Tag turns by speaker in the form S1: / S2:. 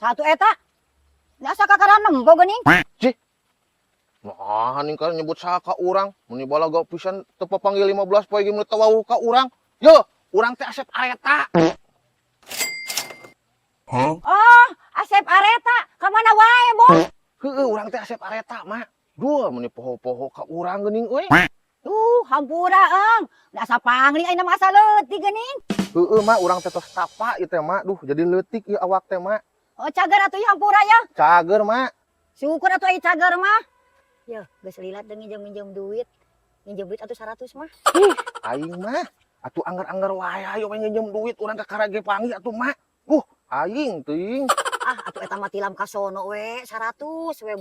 S1: Satu eta. Asa kakara nempo geuning.
S2: Nah, ning kan nyebut saha ka urang, meni balaga pisan teu papanggil 15 poe ge mun teu wawuh ka urang. Yo, urang teh Asep Areta.
S1: Oh, Asep Areta. Ka mana wae, Bos?
S2: Heeh, urang teh Asep Areta, Mak. Duh, meni poho-poho ka urang geuning euy.
S1: Duh, hampura, Eng. Da asa pangling ayeuna mah asa leutik geuning.
S2: Heeh, Mak, urang teh tos tapa ieu teh, Mak. Duh, jadi leutik ieu awak teh, Mak.
S1: Oh, cager atuh ya, hampura ya.
S2: Cager, Mak.
S1: Syukur atuh aya cager mah. Ya, geus lila teh nginjem-nginjem duit. Nginjem duit atuh 100 mah.
S2: Aing mah atuh angger-angger wae ayo we nginjem duit urang kakara ge panggih atuh, Mak. Aing teuing.
S1: Ah, atuh eta mah tilam ka sono we 100 we.